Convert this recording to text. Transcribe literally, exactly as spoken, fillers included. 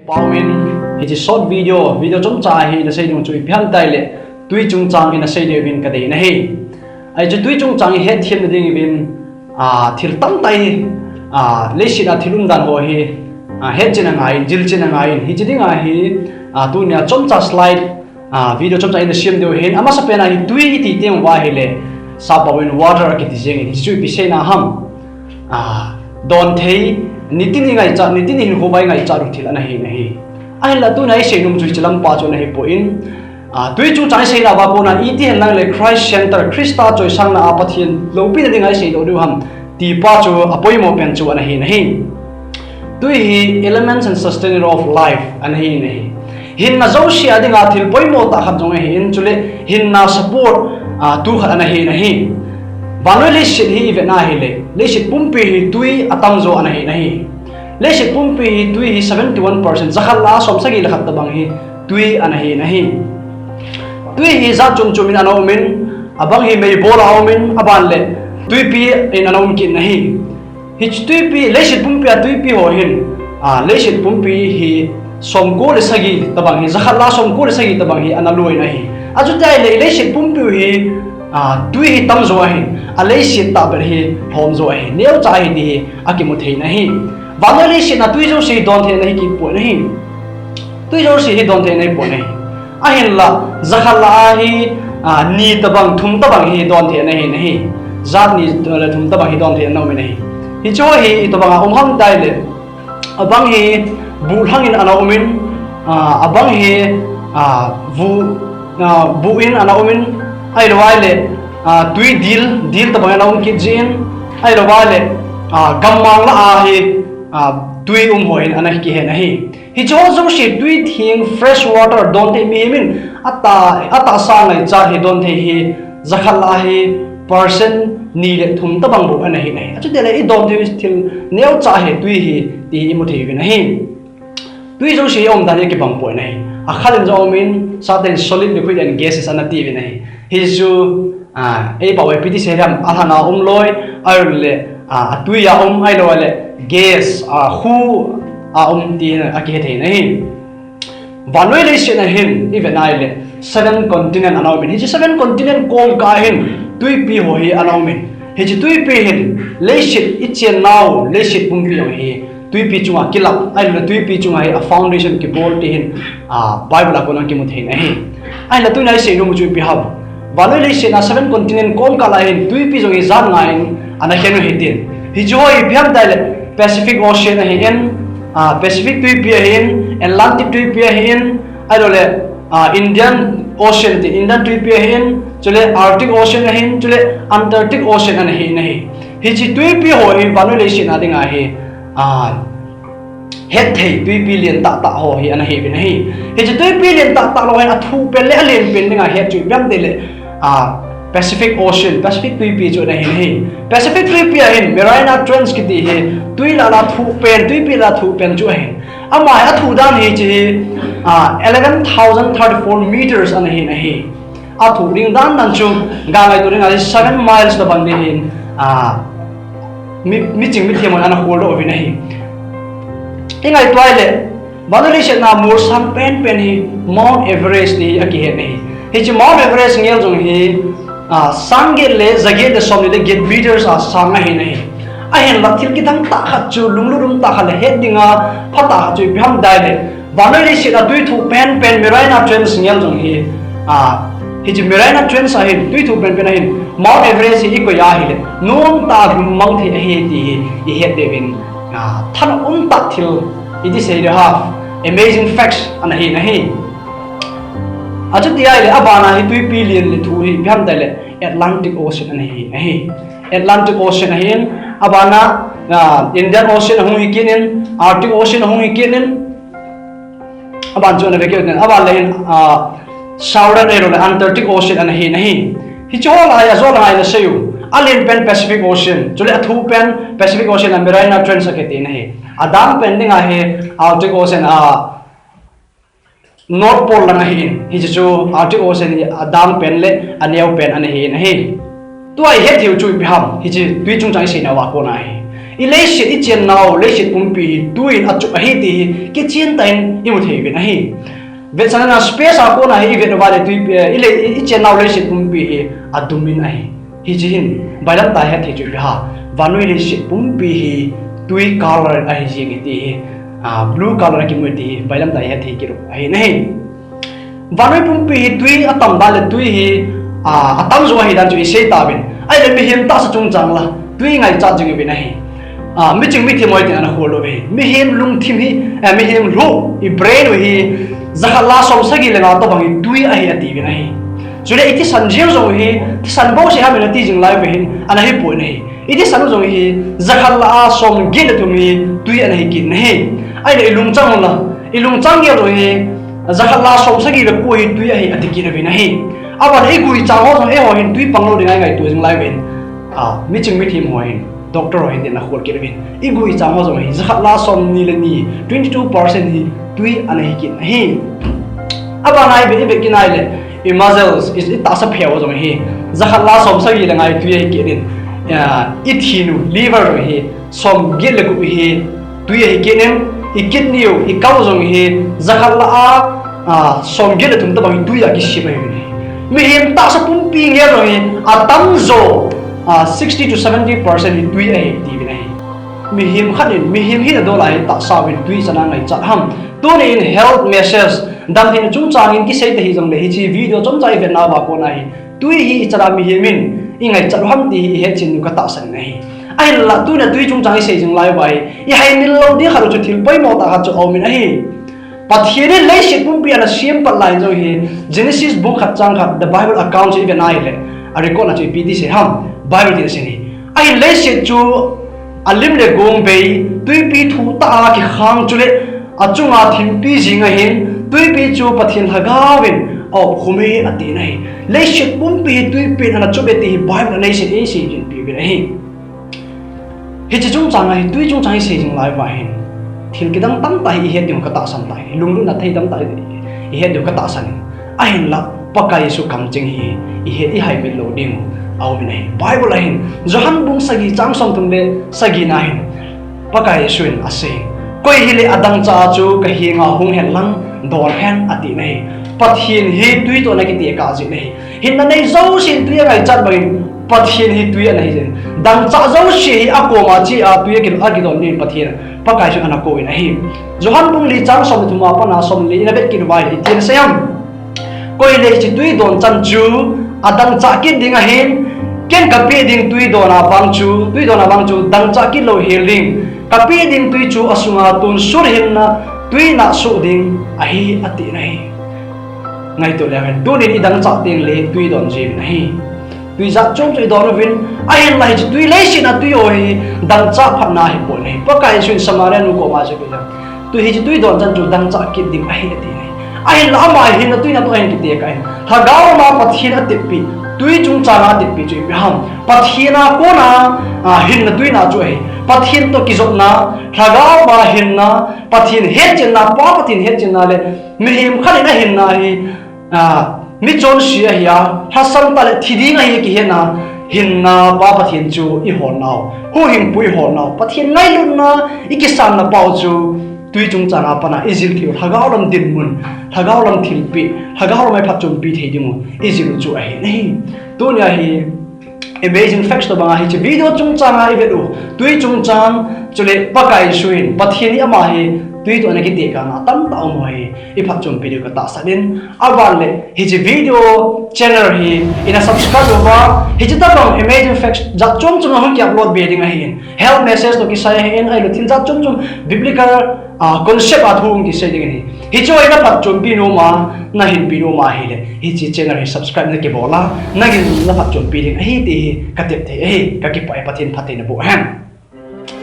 Pauvin, hiche short video, video chomcha hi nasei nom chu ipi ham itile, tui chungchang hi nasei diuvin kadei ahi. Hiche tui chungchang hi hetthem nading uvin, ah, thil tamtah hi, ah, leiset a thil umdan ho hi, ah, hetchen angaiyin, jilchen angaiyin. Hiche dinga hi, ah, tunia chomcha slide, ah, video chomcha hi nasem diu ahin, amasapen a hi tui iti teng uva ahile, sappao in water kiti jengin, hichu ipi seina ham. Ah, donthei, nitin ingaichat, nitin ihinkho uva ingaichat u thil ana hi ahi. Ahinla tuna isei nom chu hiche lampa chu ana hipon, ah, tui chungchang iseina uva kona iti henlang le Christ Center, Christa choisangna a Pathen loupina dinga isei doh diu ham, tipa chu apoimo pen chu ana hi ahi. Tui hi elements and sustainer of life ana hi ahi. Hinna jouse a dinga thil poimo tah khat jong ahin, chule hinna support, ah, tu khat ana hi ahi. Vannoi leiset hi ivet na ahile, leiset pumpi hi tui atamjo ana hi ahi. Leiset pumpi hi tui hi seventy one percent, jakhat lah a somsagi le khat tobang hi tui ana hi ahi. Tui hi jat chom chom in ana umin, abang hi meibol a umin, aban le tuipi in ana um kit ahi. Hiche tuipi, leiset pumpi a tuipi ho hin, ah, leiset pumpi hi somko le sagi tobang hi, jakhat lah a somko le sagi tobang hi ana loi ahi. Achuti ahile, leiset pumpi u hi, ah, tui hi tamjo ahin, aleiset tahbeh hi lhomjo ahi, neocha ahi ti hi akimu thei ahi. Vannoi leiset a tui jouse hi donthei ana hi kit pon ahi. Tui jouse hi donthei ana hi pon ahi. Ahinla, jakhat lah a hi, ah, ni tobang, thum tobang hi donthei ana hi ahi. Jat ni le thum tobang hi donthei ana umin ahi. Hicheho hi itobang a um ham itile, abang hi buh lhangin ana umin, ah, abang hi, ah, buh, ah, buh in ana umin, ahilou ahile, ah, tui dil, dil tobang ana um kit jin, ahilou ahile, ah, gammang lah a hi, ah, tui um ho in ana kihen ahi. Hicheho jouse tui theng, fresh water, donthei, mihem in atah, atahsa ngaichat hi donthei hi, jakhat lah a hi percent ni le thum tobang bou ana hi ahi. Achuti le idonthei thil neocha ahi tui hi, ti hi imu thei uvin ahi. Tui jouse hi aumdan hi akibang pon ahi. Akhal in jong aumin, sahten solid, liquid and gases ana tiuvin ahi. Hichu, ah, eipao a ipi ti seidem, alhan a um loi, ahile, ah, atui a um, ahilou le gas, ah, khu a um ti hi akihe thei ahi. Vannoi leiset a hin ivet na ahile, seven continent ana umin. Hiche seven continent komkah a hin tuipi ho hi ana umin. Hiche tuipi hin leiset ichennau, leiset pumpi jong hi tuipi chunga kilap, ahile tuipi chunga hi a foundation kibol ti hin, ah, Bible a kona kimu thei ahi. Ahinla tuna isei nom u chu ipi ham. Vannoi leiset a seven continent komkah lah a hin tuipi jong hi jat nga in ana khen u ahi tin. Hicheho hi ipi ham itile Pacific Ocean ahin, ah, Pacific tuipi ahin, Atlantic tuipi ahin, ahilou le, ah, Indian Ocean ti, Indian tuipi ahin, chule Arctic Ocean ahin, chule Antarctic Ocean ana hi ahi. Hiche tuipi ho hi vannoi leiset a dinga hi, ah, hetthei tuipi lentah tah ho hi ana hi uvin ahi. Hiche tuipi lentah tah ho hin athupen le alenpen dinga het chu ipi ham itile, ah, Pacific Ocean, Pacific tuipi chu ana hi ahi. Pacific tuipi a hin Mariana Trench kiti hi tui lah a thupen, tuipi lah a thupen chu ahin. Ama hi athu dan hiche hi, ah, eleven thousand thirty-four meters ana hi ahi. Athu ding dan dan chu, ga ngaito dinga hi seven miles tobang ding ahin, ah, mi, miching mithem hon ana holdoh uvin ahi. Ingaito ahile, vannoi leiset a molsang penpen hi Mount Everest ti hi akihet ahi. Hiche Mount Everest ngel jong hi, ah, sang get le, ja get le, som ni le get meters a sang ahi ahi. Ahinla thil kidang tah khat chu, lunglut um tah khat le het dinga phatah khat chu ipi ham itile, vannoi leiset a tui thupen pen Mariana Trench ngel jong hi, ah, hiche Mariana Trench a hin, tui thupen pen a hin, Mount Everest hi ikoi ahile, nomtah a lungmang thei ahi ti hi ihet diuvin, ah, thanom tah thil iti sei diu ham, amazing facts ana hi ahi. Achuti ahile, abana hi tuipi len le thu hi ipi ham itile Atlantic Ocean ana hi ahi. Atlantic Ocean ahin, abana, ah, Indian Ocean ahung hi kit in, Arctic Ocean ahung hi kit in, aban chu ana ve kit in, aban le hin, ah, Southern ahilou le Antarctic Ocean ana hi ahi. Hicheho lah a ajol ngai nasei u, alen pen Pacific Ocean, chule athu pen Pacific Ocean a Mariana Trench akiti ahi. Adang pen dinga hi Arctic Ocean a North Pole lang ahin, hiche chu Arctic Ocean hi adang pen le aneo pen ana hi ahi. Tua ihet thei u chu ipi ham, hiche tui chungchang iseina uva kona ahi. I leiset i chennau, leiset pumpi hi tui in achup ahi ti hi kichen tah in imu thei uvin ahi. Vetsahna space a kona hi i vet uva le tui, eh, i le, i, i chennau leiset pumpi hi adum in ahi. Hiche hin, bailam tah a het thei chu ipi ham. Vannoi leiset pumpi hi tui color ahi jing e ti hi, ah, blue color a kimu e ti hi, bailam tah a het thei kit u ahi nahi. Vannoi pumpi hi tui atam dan le tui hi, ah, atam jong ahi dan chu isei tauvin. Ahile mihem tahsa chungchang la, tui ngaichat jing uvin ahi. Ah, miching mithem ho tin ana khol uve. Mihem lungthim hi, eh, mihem lou, i brain u hi, jakhat le som sagi le nga tobang hi tui ahi atiuvin ahi. Chule i thisan jeng jong hi, thisan bouseh ham ati jing lai uve hin, ana hipoi nahi. I thisan jong hi, jakhat le som get le thum hi, tui ana hi kit nahi. Ahile i lungchang la, i lungchang gel jong hi, jakhat le som sagi le ko hi tui ahi ati kit uve nahi. Aban i guichang ho jong eiho hin tui pang lou ding a i ngaito jing lai uvin. Ah, miching mithem ho hin, doctor ho hin tin ana khol kit uvin. I guichang ho jong hi, jakhat le som ni le ni, twenty two percent hi tui ana hi kit nahi. Aban a i vet, i vet kit nai le, i muscles, i, i tahsa pheo jong hi, jakhat le som sagi le nga hi tui ahi kit in. Ah, i thin u, liver jong hi, som get le gup hi tui ahi kit in, i kidney u, i kau jong hi, jakhat le, ah, som get le thum tobang hi tui a kisem ahi uve. Mihem tahsa pumpi ngei jong hi, atam jo, ah, sixty to seventy percent hi tui ahi tiuvin ahi. Mihem khat in, mihem hina dol a hi tahsa uvin tui chan a ngaichat ham. Tuni in health message, damtheina chungchang in kisei ta hijong le hiche video chomcha i vetna uva kona hi, tui hi ichan a mihem in i ngaichat u ham ti hi i hetchen diu ka tahsan in ahi. Ahinla tuna tui chungchang i sei jing lai uva hi, i haimil lou ding khat u chu thil poimo tah khat chu aum in ahi. Pathen in leiset pumpi ana sem pat lai jong hi, Genesis bung khat chang khat, the Bible account chu i vet nai le, a record na chu ipi ti sei ham, Bible tin asei in ahi. Ahin leiset chu alim le gong bei, twipi thuh tah a kikhang chule, achunga thimpi jing ahin, twipi chu Pathen Lhagao in aopkhum e ati in ahi. Leiset pumpi hi twipi in ana chup e ti hi Bible in asei, asei jing pi uvin ahi. Hiche chungchang a hi, tui chungchang hi sei jing lai uva hin, thil kidang tamtah hi i het diu ka tahsan tai, lunglutna thei tamtah hi i het diu ka tahsan in. Ahinla, Pakai Jesu kamcheng hi i het, i haimil lou ding u aum in ahi. Bible a hin, Johan bung sagi chang somthum le sagi na hin, Pakai Jesu in asei, koi hile adangchah a chu ka henga hung hen lang, don hen ati in ahi. Pathen hi tui toh ana kitekah jeh in ahi. Hinna nei jouse in tui angaichat bangin Pathen hi tui ana hi jeh in. Dangchah jouse hi akoma che a tui aki, akidon ding in Pathen, Pakai Jesu in ana kou in ahi. Johan bung li chang som le thum a pat a som le li in a vet kit uva hi iti asei em. Koi hile hiche tui don chan chu adangchah kit ding ahin, ken kapeh ding tui don a vang chu, tui don a vang chu dangchah kit lou hel ding. Kapeh ding tui chu asunga tonsot hinna tui nahsoh ding ahi ati in ahi. Ngaito leu hen, tunin i dangchah teng le tui don jiuvin ahi. Tui jat chom chom i don uvin, ahinla hiche tui leiset a tui ho hi dangchah phatna ahipoi ahi. Pakai Jesu in Samaria nu koma asei peh le, tui hiche tui don chan chu dangchah kit ding ahi ati in ahi. Ahinla ama hinna tuina toh ahin kitekah in, Lhagao ma Pathen atepeh, tui chungchang a atepeh chu ipi ham. Pathen a kona, a, hinna tuina chu ahi. Pathen toh kijotna, Lhagao ma hinna, Pathen hetchenna, Pa Pathen hetchenna le mihem khat in ahinna hi, a, michonse ahi a, lhasam tah le thi ding ahi kihetna, hinna Pa Pathen chu i holnau, huhhingpu i holnau, Pathen ngailutna i kisanna pau chu, tui chungchang a pat a i jil theiu, Lhagao lam dinmun, Lhagao lam thilpeh, Lhagao lam a i phatchompi thei ding u i jil u chu ahi in ahi. Tunia hi, Amazing Facts toh banga hiche video chungchang a i vet u, tui chungchang, chule Pakai Jesu in, Pathen hi ama hi tui toh ana kitekahna tamtah um u hi i phatchompi diu ka tahsan in, aban le hiche video channel hi ina subscribe uva, hiche tabang Amazing Facts jat chom chom ahung ki upload be ding ahin, health message toh kisai ahin, ahilou thil jat chom chom biblical, ah, concept a thu hung kisei ding ahi. Hiche ho ina phatchompi nom a, nahinpi nom a ahile, hiche channel hi subscribe na kibol a, nagin na phatchompi ding ahi ti hi ka tep thei ahi, ka kipah e, Pathen phatthei naboh hen.